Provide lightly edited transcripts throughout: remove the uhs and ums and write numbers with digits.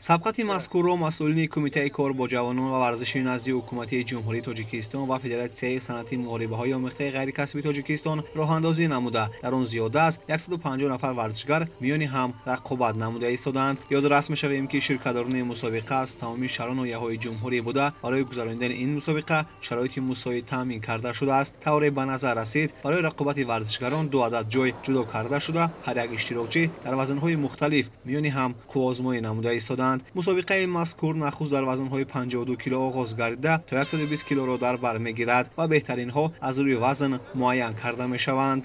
Сабқати мазкурро масъулини Кумитаи кор бо ҷавонон ва варзиши назди Ҳукумати Ҷумҳурии Тоҷикистон ва Федератсияи санъати муҳорибаҳои омехтаи ғайрикасбии Тоҷикистон роҳандозӣ намуда, дар он зиёда аз 150 нафар варзишгар миёни ҳам рақобат намуда истодаанд. Ёдрас мешавем, ки ширкатдорони мусобиқа аз тамоми шаҳру ноҳияҳои ҷумҳурӣ буда, барои гузаронидани ин мусобиқа шароити мусоид таъмин карда шудааст. Тавре ба назар расид, барои рақобати варзишгарон ду адад ҷой ҷудо карда шуда, ҳар як иштирокчӣ дар вазнҳои мухталиф миёни ҳам қувваозмоӣ намуда истодаанд. Мусобиқаи мазкур нахуст дар вазнҳои 52 кило оғоз гардида, то 120 килоро дар бар мегирад ва беҳтаринҳо аз рӯи вазн муайян карда мешаванд.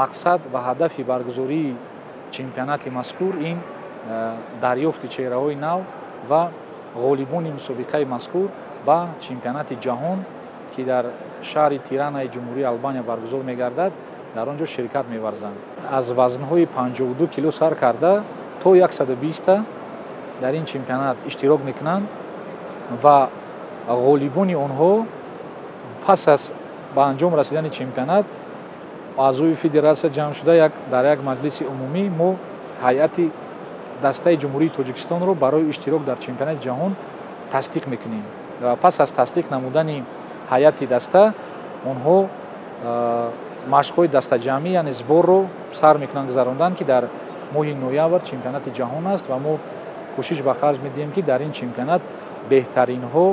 Мақсад ва ҳадафи баргузории чемпионати мазкур ин дарёфти чеҳраҳои нав ва ғолибони мусобиқаи мазкур ба чемпионати ҷаҳон, ки дар шаҳри Тиранаи Ҷумҳурии Албания баргузор мегардад, дар он ҷо ширкат меварзанд. Аз вазнҳои 52 кило сар карда то 120 дар ин чемпионат иштирок мекунанд ва ғолибони онҳо пас аз ба анҷом расидани чемпионат аъзои федератсия ҷамъ шуда дар як маҷлиси умумӣ мо ҳайати дастаи Ҷумҳурии Тоҷикистонро барои иштирок дар чемпионати ҷаҳон тасдиқ мекунем ва пас аз тасдиқ намудани ҳайати даста онҳо машқҳои дастаҷамъӣ, яъне сборро сар мекунанд гузарондан, ки дар моҳи ноябр чемпионати ҷаҳон аст ва мо кӯшиш ба харҷ медиҳем, ки дар ин чемпионат беҳтаринҳо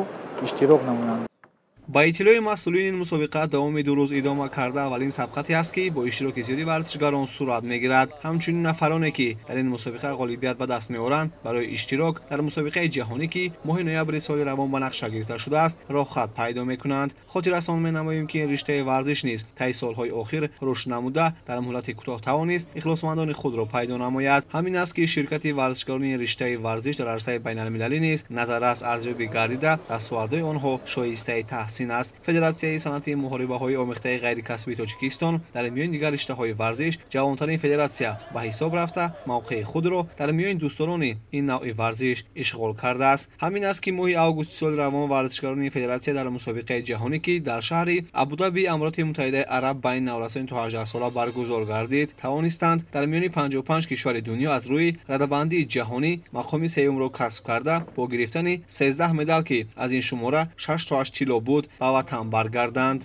иштирок намоянд. Ба иттилои масъулин, ин мусобиқа давоми 2 рӯз идома карда, аввалин сабқате аст, ки бо иштироки зиёди варзишгарон сурат мегирад. Ҳамчунин нафароне, ки дар ин мусобиқа ғолибият ба даст меоранд, барои иштирок дар мусобиқаи ҷаҳонӣ, ки моҳи ноябри соли равон ба нақша гирифта шудааст, роҳхат пайдо мекунанд. Хотиррасон менамоем, ки ин риштаи варзиш низ таи солҳои охир рушд намуда, дар муҳлати кӯтоҳ тавонист ихлосмандони худро пайдо намояд. Ҳамин аст, ки ширкати варзишгарони ин риштаи варзиш дар арсаи байналмилалӣ низ назаррас арзёбӣ гардида, дастовардҳои онҳо шоистаи таҳсин аст. Федератсияи санъати муҳорибаҳои омехтаи ғайрикасбии Тоҷикистон дар миёни дигар риштаҳои варзиш ҷавонтарин федератсия ба ҳисоб рафта, мавқеи худро дар миёни дӯстдорони ин навъи варзиш ишғол кардааст. Ҳамин аст, ки моҳи августи соли равон варзишгарони федератсия дар мусобиқаи ҷаҳонӣ, ки дар шаҳри Абудаби Амороти Муттаҳидаи Араб байни наврасони то 18 сола баргузор гардид, тавонистанд дар миёни 55 кишвари дунё аз рӯи радабандии ҷаҳонӣ мақоми сеюмро касб карда, бо гирифтани 13 медал, ки аз ин шумора 6 тоаш тилло буд, ба ватан баргарданд.